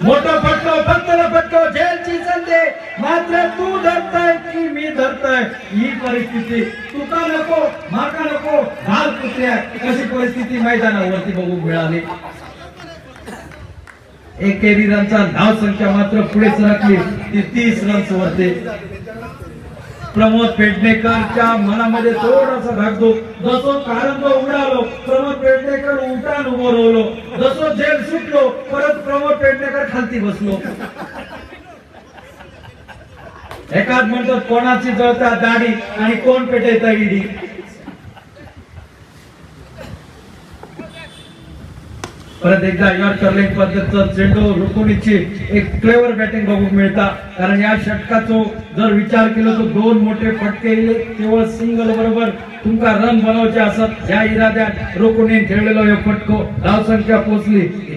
मोठा फटको, फक्त फटको, झेलची संधी, मात्र तू धरताय की मी धरताय ही परिस्थिती. तुका नको, माका नको, घाल कुत्र्या, अशी परिस्थिती मैदानावरती बघू मिळाली. एकेरी रनचा धाव संख्या मात्र पुढे सरकली ती 30 रन्स वरती. प्रमोद पेडणेकरच्या मनामध्ये थोडासा धाकधूक. जसं कारंजो उडालो, प्रमोद पेडणेकर उठान उभं राहिलो. जसं झेल सुटलो, परत प्रमोद पेडणेकर खालती बसलो. एकाच म्हणतात, कोणाची जळता दाढी आणि कोण पेटवता इडी. परत एकदा यॉर्कर लेंथ पद्धतचा चेंडू, रुकुनीची एक क्लेवर बॅटिंग बघू मिळता. कारण या षटकाचो जर विचार केलो तर दोन मोठे फटके येले, केवळ सिंगल बरोबर तुमका रन बनवचे असत या इराद्यात रुकुनीन खेळलेलो हे फटको. धावसंख्या पोहोचली